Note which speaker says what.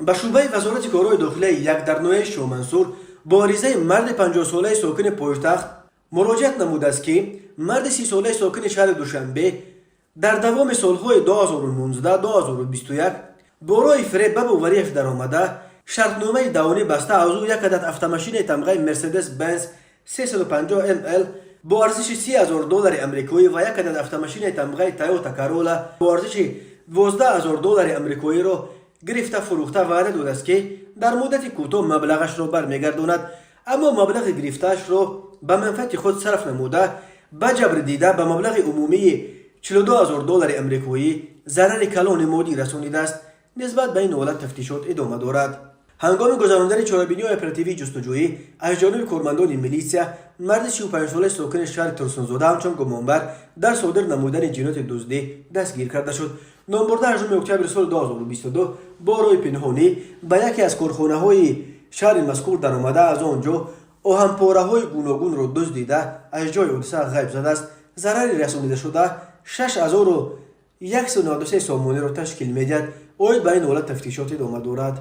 Speaker 1: Ба шӯъбаи Вазорати корҳои дохилаи як дар ноҳияи Шоҳмансур бо аризаи марди 50-солаи сокини пойтахт муроҷиат намудааст, ки марди 30-солаи сокини шаҳри Душанбе дар давоми солҳои 2019-2021 бо роҳи фиреб ба бовариаш даромада, шартномаи давонӣ баста, аз ӯ як адад автомашинаи тамғаи Мерседес Бенз 350 мл бо арзиши 30 000 доллари амрикоӣ ва як адад автомашинаи тамғаи Тойота Карола бо арзиши 12 000 доллари амрикоиро гирифта, фурӯхта, ваъда додааст, ки дар муддати кӯтоҳ маблағашро бармегардонад, аммо маблағи гирифтаашро ба манфиати худ сарф намуда, ба ҷабр дида ба маблағи умумии 42 000 доллари амрикоӣ зарари калони моддӣ расонидааст. Нисбат ба ин ҳолат тафтишот идома дорад. Ҳангоми гузарондани чорабиниҳои оперативии ҷустуҷӯӣ аз ҷониби кормандони милитсия марди 35-солаи сокини шаҳри Турсунзода ҳамчун гумонбар дар содир намудани ҷинояти дуздӣ дастгир карда шуд. Номбурда 8 октябри соли 2022 бо роҳи пинҳонӣ ба яке аз корхонаҳои шаҳри мазкур даромада, аз он ҷо оҳанпораҳои гуногунро дуздида, аз ҷои ҳодиса ғайб задааст. Зарари расонидашуда 6193 сомониро ташкил медиҳад. Оид ба ин ҳолат тафтишот идома дорад.